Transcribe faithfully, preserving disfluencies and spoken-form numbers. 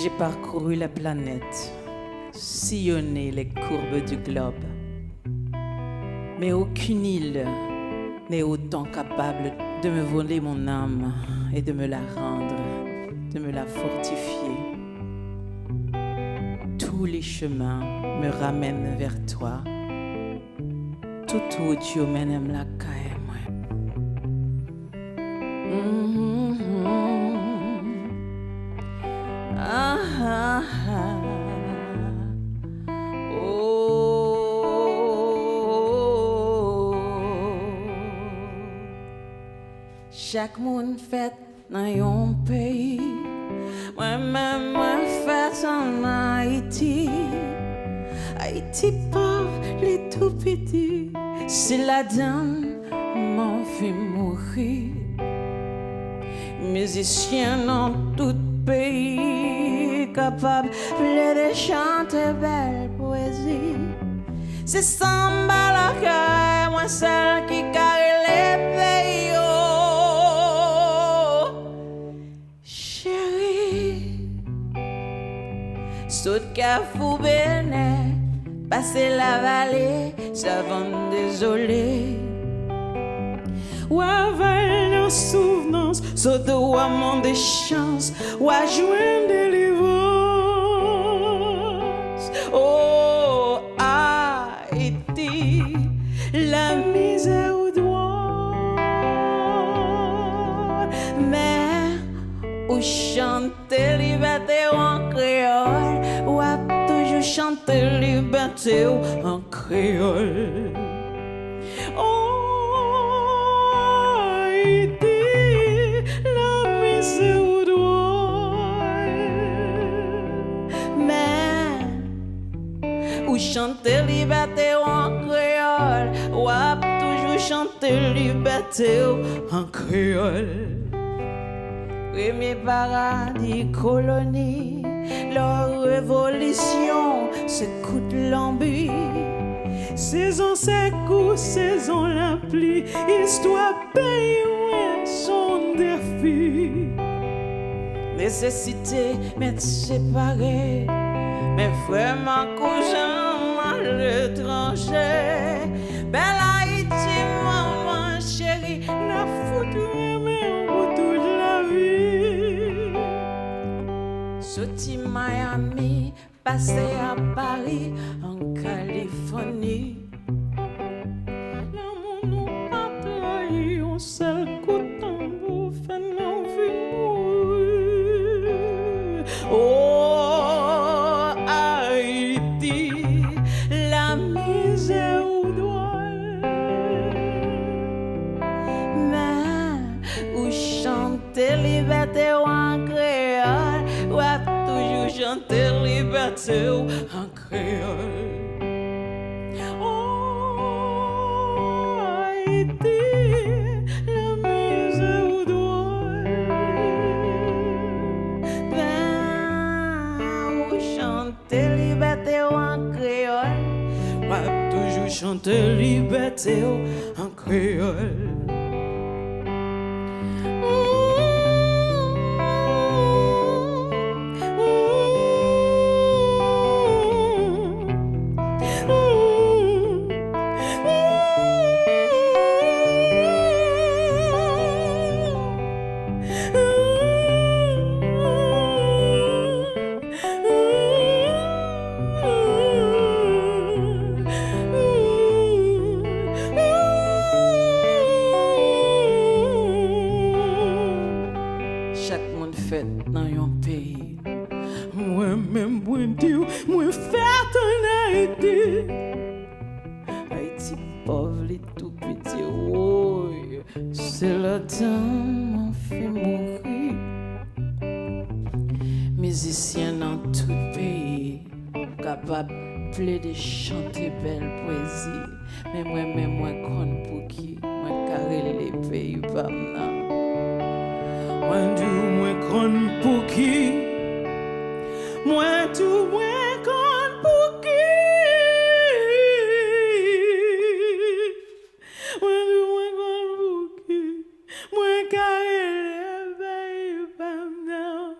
J'ai parcouru la planète, sillonné les courbes du globe. Mais aucune île n'est autant capable de me voler mon âme et de me la rendre, de me la fortifier. Tous les chemins me ramènent vers toi. Tout wout yo mennen m lakay mwen. Mhm. Ah, ah, ah. Oh. Chak moun fèt nan yon peyi. Mwen menm, mwen fèt ann Ayiti. Ayiti pòv, li tou piti. Se ladann mwen anvi mouri. Mizisyen nan tout peyi kapab plede chante bèl pwezi. Se sanba lakay mwen sèl ki ka rele peyi yo. Cheri, sot Kafou Benè, pase Lavale, Savann Dezole. W a vale nan souvnans, sot w a mande chans, w a jwenn delivrans. Oh, Ayiti, lamizè ou dwòl. Men, ou chante libète w an kreyòl, w ap toujou chante libète w an kreyòl. Oh, Ayiti, lamizè ou dwòl. Men, ou chante libète w an kreyòl, w ap toujou chante libète w an kreyòl. Premye paradi koloni, lè revolisyon se kout lanbi. Sezon sèkou, sezon lapli, istwa peyi mwen se yon defi. Nesesite mèt separe, men frè m ak kouzen m aletranje. Bèl Ayiti, manman cheri, n ap fout renmen w pou tout lavi. Soti Miami, pase a Paris, an Kalifòni. Lanmou nou pa trayi, yon sèl kout tanbou fè n anvi mouri. Oh, Ayiti, lamizè ou dwòl. Men, ou chante libète w an kreyòl, w ap toujou chante libète w an kreyòl. Oh, Ayiti, lamizè ou dwòl. Ben, ou chante libète w an kreyòl, w ap toujou chante libète w an kreyòl. Chak moun fèt nan yon peyi. Mwen menm, mwen di w, mwen fèt ann Ayiti. Ayiti pòv, li tou piti, woy. Se ladan m anvi mouri. Mizisyen nan tout peyi kapab plede chante bèl pwezi, men mwen menm, mwen konn pouki mwen ka rele peyi pa m nan. Mwen di w mwen konn pouki. Mwen di w mwen konn pouki. Mwen di w mwen konn pouki. Mwen ka rele peyi pa m nan.